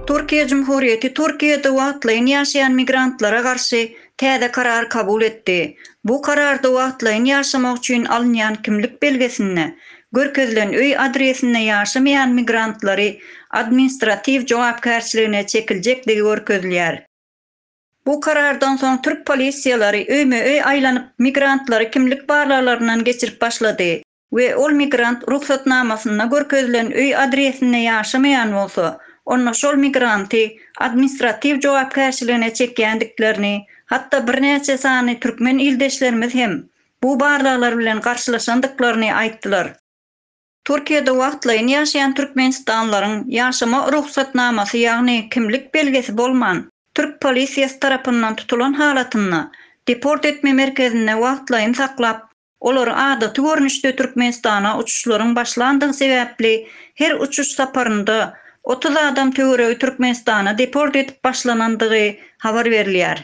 Türkiýe Jumhuriýeti Türkiýede wagtlaýyn ýaşaýan migrantlara garşy täze karar kabul etdi. Bu kararda wagtlaýyn ýaşamak üçin alynýan kimlik belgesinde görkezilen öý adresinde ýaşamaýan migrantlary administratiw jogapkärçiligine çekiljekdigi görkezilýär. Bu karardan soň türk polisiýalary öýme-öý aýlanyp migrantlary kimlik barlaglaryndan geçirip başlady we ol migrant rugsatnamasynda görkezilen öý adresinde ýaşamaýan bolsa, onda şol migranty administratiw jogapkärçiligine çekýändiklerini, hatda birnäçe sany türkmen ildeşlerimiz hem bu barlaglar bilen garşylaşandyklaryny aýtdylar. Türkiýede wagtlaýyn ýaşaýan türkmenistanlylaryň ýaşama rugsatnamasy ýagny kimlik belgesi bolman, türk polisiýasy tarapyndan tutulan halatynda, deport etme merkezinde wagtlaýyn saklap, olary adaty görnüşde Türkmenistana uçuşlaryň başlandygy sebäpli her uçuş saparynda 30 adam töweregi Türkmenistana deport edip başlanandygy habar berilýär.